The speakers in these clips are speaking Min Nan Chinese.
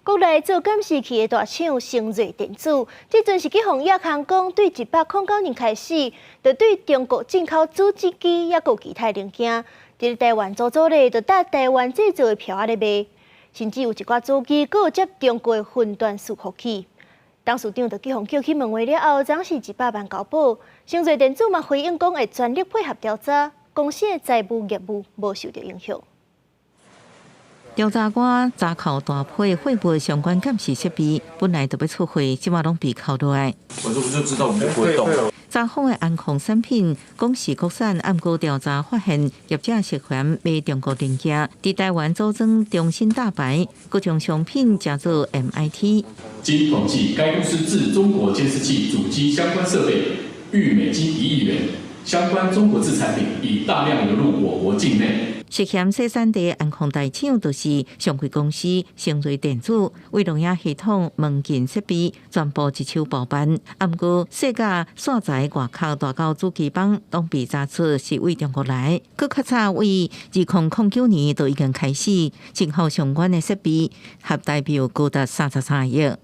國內做監視器的大廠昇睿電子，這陣是去予亞空講，對109年開始，就對中國進口主機機抑閣有其他零件，佇台灣組組咧，就搭台灣製造的票仔咧賣，甚至有一寡主機閣有接中國的雲端伺服器。董事長就去予叫去問話了後，總是100萬交保。昇睿電子嘛回應講會全力配合調查，公司的財務業務無受著影響。調查官查扣大批貨物相關監視設備，本來就欲出貨，這馬攏被扣落來。我就知道，我們就不會動。查封的安控產品，講是國產，毋過調查發現業者涉嫌賣中國零件，佇台灣組裝中興大牌，閣將商品稱做 MIT。經統計，該公司自中國監視器主機相關設備逾美金1億元，相關中國製產品已大量流入我國境內。涉嫌洗產地安控大廠，就是上櫃公司昇睿電子，為錄影系統、門禁設備全部一手包辦。毋過，世界線材外口大到主機板，攏被查出是對中國來。閣較早為2009年就已經開始進口相關的設備，合台幣高達33億。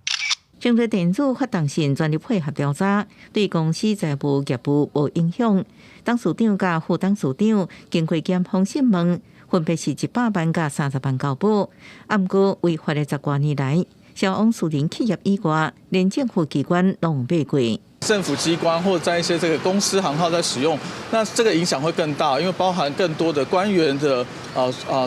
昇睿電子發動信全力配合調查，對公司財務業務無影響。董事長佮副董事長經過檢方審問，分別是100萬佮30萬交保。毋過違法的十外年來，銷往私人企業以外，連政府機關攏有買過。政府機關或者在一些這個公司行號在使用，那這個影響會更大，因為包含更多的官員的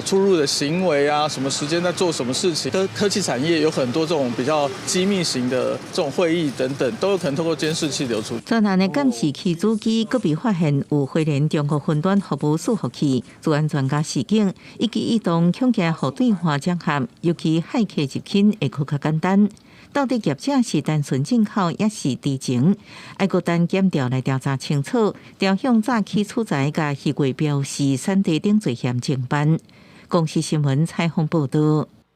出入的行為啊，什麼時間在做什麼事情。科技產業有很多這種比較機密型的這種會議等等，都有可能透過監視器流出。專案的監視器主機，閣被發現有會連中國雲端服務伺服器，資安專家示警，一舉一動恐驚予對話整合，尤其駭客入侵會閣較簡單。到底業者是單純進口，抑是知情？愛閣等檢調來調查清楚，調向早起取材佮虛偽標示產地等罪嫌偵辦。公視新聞採訪報導。